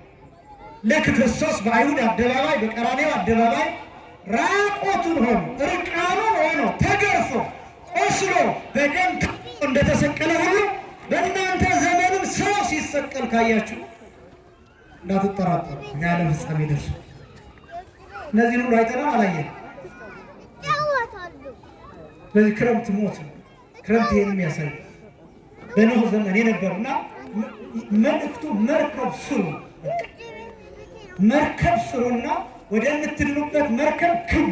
ልክ ክርስቶስ በአይሁድ አደባባይ፣ በቀራንዮ አደባባይ ራቆቱን ሆኖ፣ እርቃኑን ሆኖ፣ ተገርፎ፣ ቆስሎ፣ በደም እንደተሰቀለ ሁሉ በእናንተ ዘመንም ሰው ሲሰቀል ካያችሁ እንዳትጠራጠሩ የዓለም ፍጻሜ ደርሶ። እነዚህን ሁሉ አይተናል፣ አላየንም? ስለዚህ ክረምት ሞት ነው። ክረምት ይሄን የሚያሳይ በኖህ ዘመን የነበረውና መልእክቱ መርከብ ስሩ፣ መርከብ ስሩና ወደምትድኑበት መርከብ ግቡ።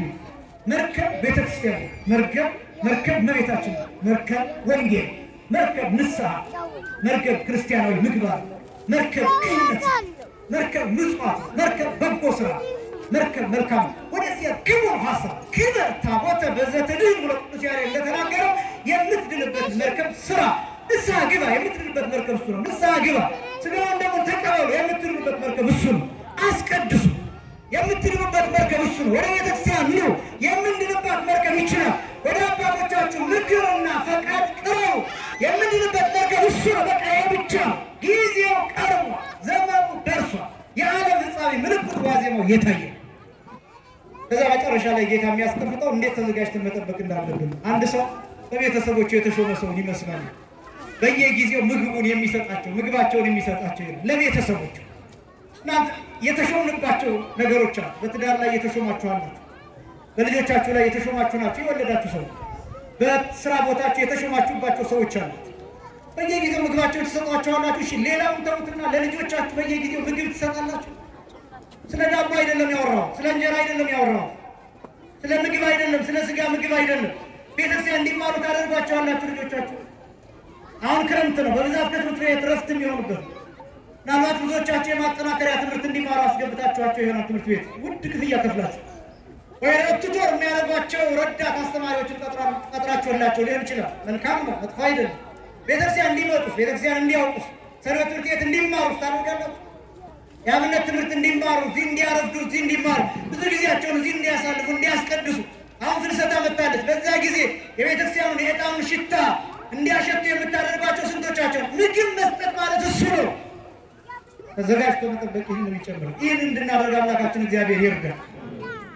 መርከብ ቤተክርስቲያን፣ መርከብ እመቤታችን፣ መርከብ ወንጌል፣ መርከብ ንስሐ፣ መርከብ ክርስቲያናዊ ምግባር፣ መርከብ ክህነት፣ መርከብ ምጽዋት፣ መርከብ በጎ ስራ፣ መርከብ መልካም። ወደዚያ ግቡ ሀሳብ ክብር ታቦተ በዘትድህን ብሎ ቅዱስ ያሬድ እንደተናገረው የምትድንበት መርከብ ስራ። ንስሐ ግባ፣ የምትድንበት መርከብ እሱ ነው። ንስሐ ግባ፣ ስጋውን ደግሞ ተቀበሉ፣ የምትድኑበት መርከብ እሱ ነው። አስቀድሱ፣ የምትድኑበት መርከብ እሱ ነው። ወደ ቤተክርስቲያን ኑ፣ የምንድንባት መርከብ ይችላል። ወደ አባቶቻችሁ ምክርና ፈቃድ ቅረቡ፣ የምንድንበት መርከብ እሱ ነው። በቃ ይሄ ብቻ ነው። ጊዜው ቀርቧል፣ ዘመኑ ደርሷል። የዓለም ፍጻሜ ምልክቱ ዋዜማው የታየ። ከዛ መጨረሻ ላይ ጌታ የሚያስቀምጠው እንዴት ተዘጋጅተን መጠበቅ እንዳለብን። አንድ ሰው በቤተሰቦቹ የተሾመ ሰውን ይመስላል። በየጊዜው ምግቡን የሚሰጣቸው፣ ምግባቸውን የሚሰጣቸው ይላል ለቤተሰቦቹ። እናንተ የተሾምንባቸው ነገሮች አሉ። በትዳር ላይ የተሾማችሁ አላችሁ። በልጆቻችሁ ላይ የተሾማችሁ ናችሁ፣ የወለዳችሁ ሰዎች። በስራ ቦታችሁ የተሾማችሁባቸው ሰዎች አሉት። በየጊዜው ምግባቸውን ትሰጧቸዋላችሁ። እሺ ሌላውን ተዉትና ለልጆቻችሁ በየጊዜው ምግብ ትሰጣላችሁ። ስለ ዳቦ አይደለም ያወራው፣ ስለ እንጀራ አይደለም ያወራው፣ ስለ ምግብ አይደለም፣ ስለ ስጋ ምግብ አይደለም። ቤተክርስቲያን እንዲማሩ ታደርጓቸዋላችሁ ልጆቻችሁ። አሁን ክረምት ነው፣ በብዛት ከትምህርት ቤት እረፍት የሚሆኑበት። ምናልባት ብዙዎቻቸው የማጠናከሪያ ትምህርት እንዲማሩ አስገብታችኋቸው ይሆናል። ትምህርት ቤት ውድ ክፍያ ከፍላችሁ ወይ tutor የሚያደርጓቸው ረዳት አስተማሪዎችን ቀጥራችሁላቸው ሊሆን ይችላል። መልካም ነው፣ መጥፎ አይደለም። ቤተክርስቲያን እንዲመጡስ፣ ቤተክርስቲያን እንዲያውቁስ፣ ሰንበት ትምህርት ቤት እንዲማሩስ ታደርጋላችሁ? የአብነት ትምህርት እንዲማሩ፣ እዚህ እንዲያረፍዱ፣ እዚህ እንዲማሩ፣ ብዙ ጊዜያቸውን እዚህ እንዲያሳልፉ፣ እንዲያስቀድሱ። አሁን ፍልሰታ መጥታለች። በዛ ጊዜ የቤተክርስቲያኑን የዕጣኑን ሽታ እንዲያሸቱ የምታደርጓቸው ስንቶቻቸው? ምግብ መስጠት ማለት እሱ ነው። ተዘጋጅቶ መጠበቅ ይህን ነው የሚጨምረው። ይህን እንድናደርግ አምላካችን እግዚአብሔር ይርዳል።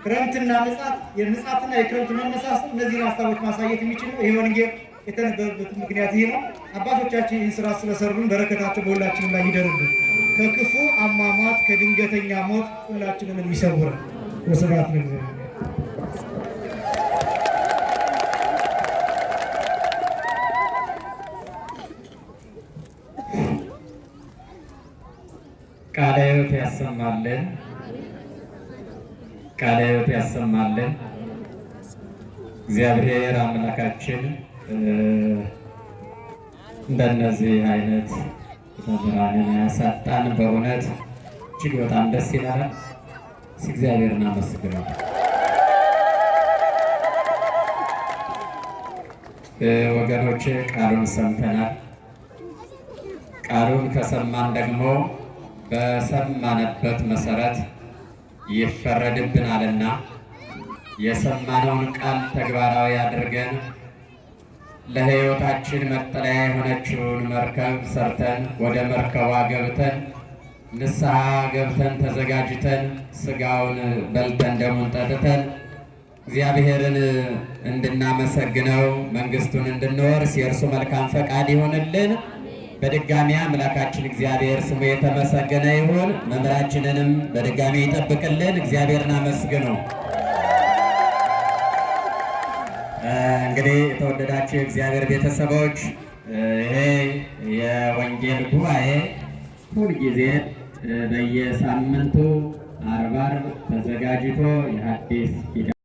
ክረምትና ምጽአት፣ የምጽአትና የክረምት መመሳሰል፣ እነዚህን ሀሳቦች ማሳየት የሚችል ነው። ይህ ወንጌል የተነበበበት ምክንያት ይህ ነው። አባቶቻችን ይህን ስራ ስለሰሩን በረከታቸው በሁላችንም ላይ ይደርብን። ከክፉ አሟሟት፣ ከድንገተኛ ሞት ሁላችንን የሚሰውረን። ወስብሐት ለእግዚአብሔር። ቃለ ሕይወት ያሰማልን። ቃለ ሕይወት ያሰማልን። እግዚአብሔር አምላካችን እንደነዚህ አይነት መምህራንን ያሳጣን። በእውነት እጅግ በጣም ደስ ይላል። እስኪ እግዚአብሔርን አመስግነው። ወገኖቼ ቃሉን ሰምተናል። ቃሉን ከሰማን ደግሞ በሰማንበት መሰረት ይፈረድብናልና የሰማነውን ቃል ተግባራዊ አድርገን ለሕይወታችን መጠለያ የሆነችውን መርከብ ሰርተን ወደ መርከቧ ገብተን ንስሐ ገብተን ተዘጋጅተን ስጋውን በልተን ደሙን ጠጥተን እግዚአብሔርን እንድናመሰግነው መንግስቱን እንድንወርስ የእርሱ መልካም ፈቃድ ይሆንልን። በድጋሚ አምላካችን እግዚአብሔር ስሙ የተመሰገነ ይሁን። መምህራችንንም በድጋሚ ይጠብቅልን። እግዚአብሔርን አመስግኑ። እንግዲህ የተወደዳችሁ የእግዚአብሔር ቤተሰቦች፣ ይሄ የወንጌል ጉባኤ ሁልጊዜ በየሳምንቱ ዓርብ ዓርብ ተዘጋጅቶ የሐዲስ ኪዳን